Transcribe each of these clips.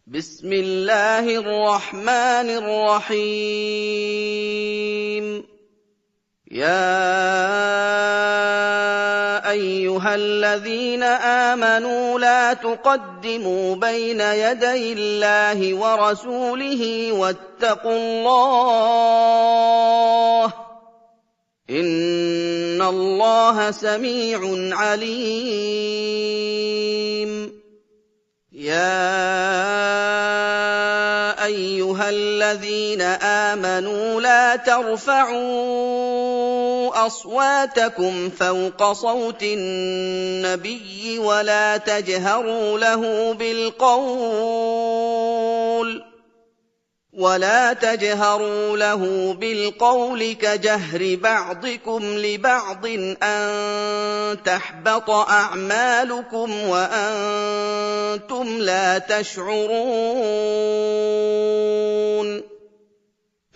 بسم الله الرحمن الرحيم. يا أيها الذين آمنوا لا تقدموا بين يدي الله ورسوله واتقوا الله إن الله سميع عليم. يا أيها الذين آمنوا لا ترفعوا أصواتكم فوق صوت النبي ولا تجهروا له بالقول كجهر بعضكم لبعض أن تحبط أعمالكم وأنتم لا تشعرون.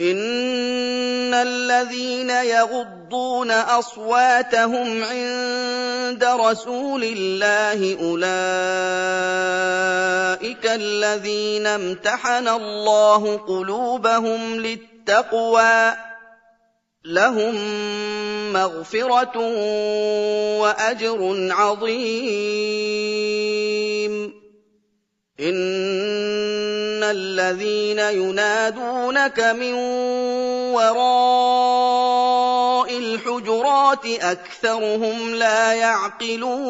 إن الذين يغضون أصواتهم عند رسول الله أولئك الذين امتحن الله قلوبهم للتقوى لهم مغفرة وأجر عظيم. إن الذين ينادونك من وراء الحجرات أكثرهم لا يعقلون.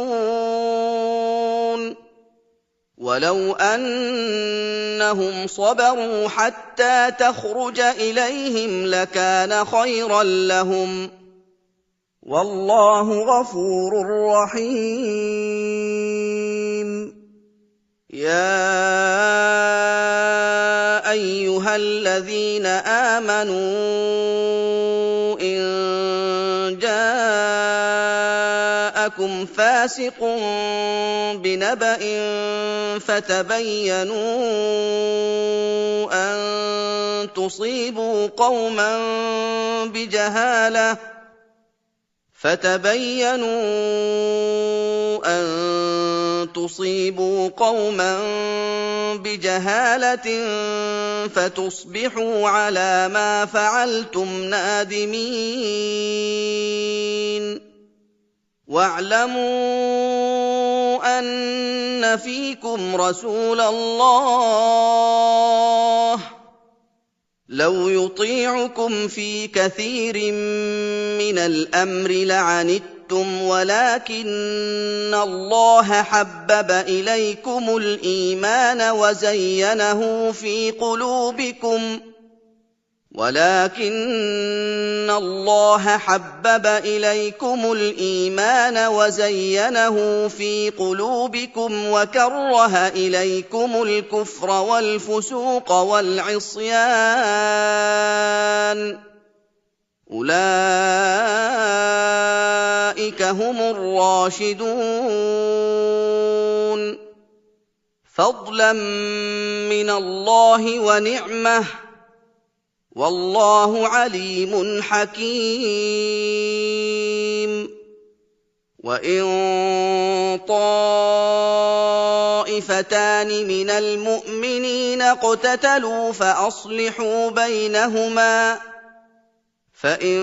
ولو أنهم صبروا حتى تخرج إليهم لكان خيرا لهم والله غفور رحيم. يا أيها الذين آمنوا إن جاءكم فاسق بنبأ فتبينوا أن تصيبوا قوما بجهالة فتصبحوا على ما فعلتم نادمين. واعلموا أن فيكم رسول الله لو يطيعكم في كثير من الأمر لعنتم ولكن الله حبب إليكم الإيمان وزينه في قلوبكم وكره إليكم الكفر والفسوق والعصيان أولئك هم الراشدون فضلا من الله ونعمة والله عليم حكيم. وإن طائفتان من المؤمنين اقتتلوا فأصلحوا بينهما فإن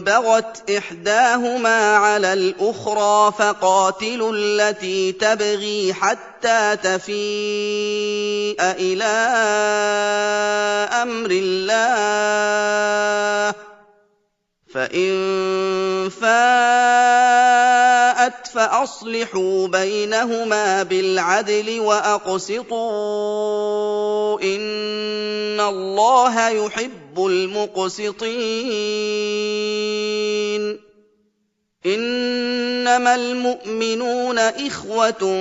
بغت إحداهما على الأخرى فقاتلوا التي تبغي حتى تفيء إلى أمر الله فإن فاءت فأصلحوا بينهما بالعدل وأقسطوا إن الله يحب المقسطين. إنما المؤمنون إخوة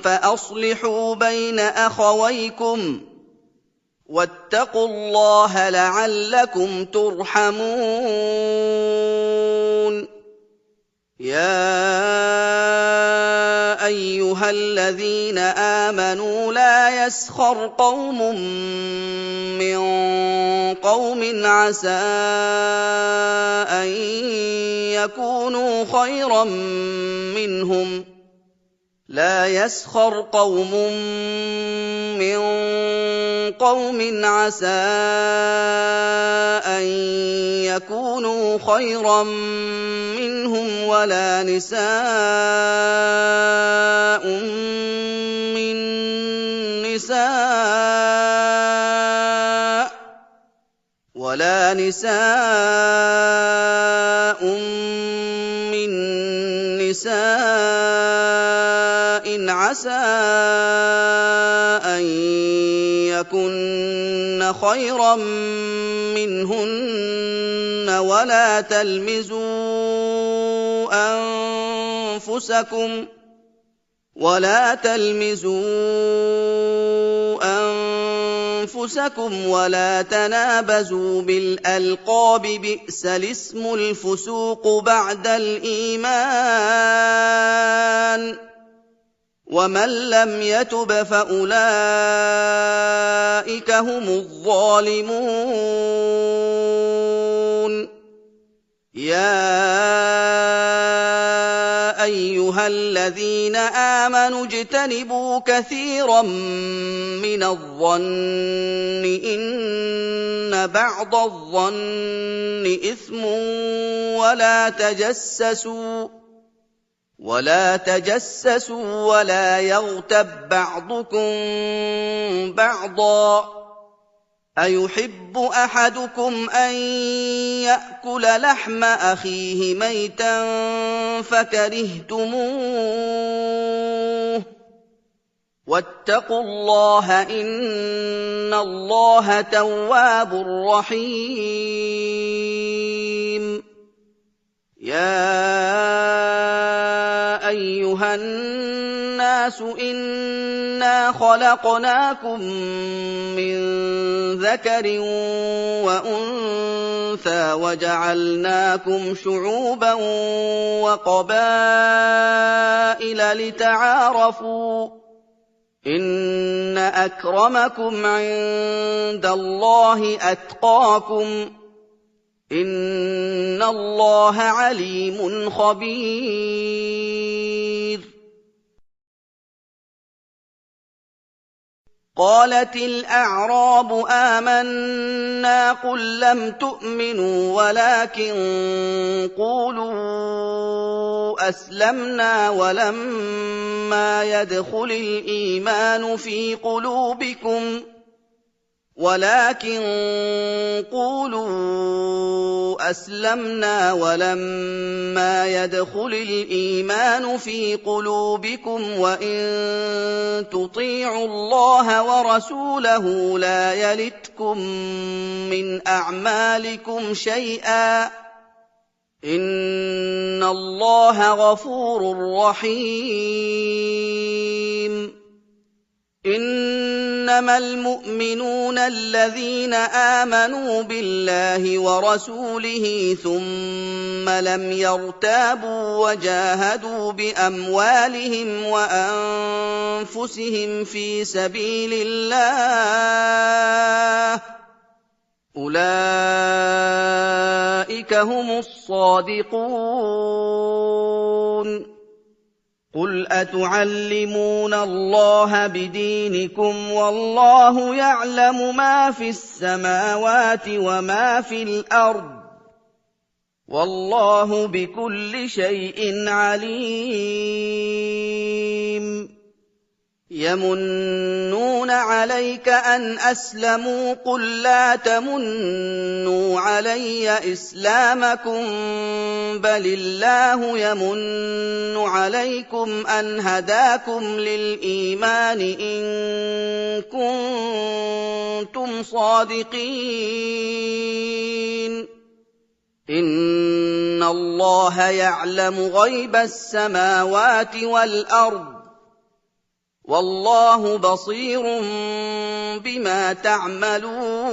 فأصلحوا بين أخويكم واتقوا الله لعلكم ترحمون. يا أيها الذين آمنوا لا يسخر قوم من قوم عسى أن يكونوا خيرا منهم لَا يَسْخَرْ قَوْمٌ مِّن قَوْمٍ عَسَىٰ أَن يَكُونُوا خَيْرًا مِّنْهُمْ وَلَا نِسَاءٌ مِّن نِّسَاءٍ عَسَىٰ أَن يَكُنَّ خَيْرًا مِّنْهُنَّ وَلَا تَلْمِزُوا أَنفُسَكُمْ وَلَا تَنَابَزُوا بِالْأَلْقَابِ ۖ بِئْسَ الِاسْمُ الْفُسُوقُ بَعْدَ الْإِيمَانِ ۚ وَمَن لَّمْ يَتُبْ فَأُولَٰئِكَ هُمُ الظَّالِمُونَ يَا أَيُّهَا الَّذِينَ آمَنُوا اجْتَنِبُوا كَثِيرًا مِّنَ الظَّنِّ إِنَّ بَعْضَ الظَّنِّ إِثْمٌ وَلَا تَجَسَّسُوا وَلَا يَغْتَب بَّعْضُكُم بَعْضًا ۚ أَيُحِبُّ أَحَدُكُمْ أَن يَأْكُلَ لَحْمَ أَخِيهِ مَيْتًا فَكَرِهْتُمُوهُ ۚ وَاتَّقُوا اللَّهَ ۖ إِنَّ اللَّهَ تَوَّابٌ رَّحِيمٌ يَا أَيُّهَا النَّاسُ إِنَّا خَلَقْنَاكُم مِّن ذَكَرٍ وَأُنثَىٰ وَجَعَلْنَاكُمْ شُعُوبًا وَقَبَائِلَ لِتَعَارَفُوا ۚ إِنَّ أَكْرَمَكُمْ عِندَ اللَّهِ أَتْقَاكُمْ ۚ إِنَّ اللَّهَ عَلِيمٌ خَبِيرٌ قَالَتِ الْأَعْرَابُ آمَنَّا ۖ قُل لَّمْ تُؤْمِنُوا وَلَٰكِن قُولُوا أَسْلَمْنَا وَلَمَّا يَدْخُلِ الْإِيمَانُ فِي قُلُوبِكُمْ وَإِن تُطِيعُوا اللَّهَ وَرَسُولَهُ لَا يَلِتْكُم مِّنْ أَعْمَالِكُمْ شَيْئًا ۚ إِنَّ اللَّهَ غَفُورٌ رَّحِيمٌ إِنَّمَا الْمُؤْمِنُونَ الَّذِينَ آمَنُوا بِاللَّهِ وَرَسُولِهِ ثُمَّ لَمْ يَرْتَابُوا وَجَاهَدُوا بِأَمْوَالِهِمْ وَأَنفُسِهِمْ فِي سَبِيلِ اللَّهِ ۚ أُولَٰئِكَ هُمُ الصَّادِقُونَ قُلْ أَتُعَلِّمُونَ اللَّهَ بِدِينِكُمْ وَاللَّهُ يَعْلَمُ مَا فِي السَّمَاوَاتِ وَمَا فِي الْأَرْضِ ۚ وَاللَّهُ بِكُلِّ شَيْءٍ عَلِيمٌ يَمُنُّونَ عَلَيْكَ أَنْ أَسْلَمُوا ۖ قُل لَّا تَمُنُّوا عَلَيَّ إِسْلَامَكُم بَلِ اللَّهُ يَمُنُّ عَلَيْكُمْ أَنْ هَدَاكُمْ لِلْإِيمَانِ إِن كُنتُمْ صَادِقِينَ إِنَّ اللَّهَ يَعْلَمُ غَيْبَ السَّمَاوَاتِ وَالْأَرْضِ ۚ وَاللَّهُ بَصِيرٌ بِمَا تَعْمَلُونَ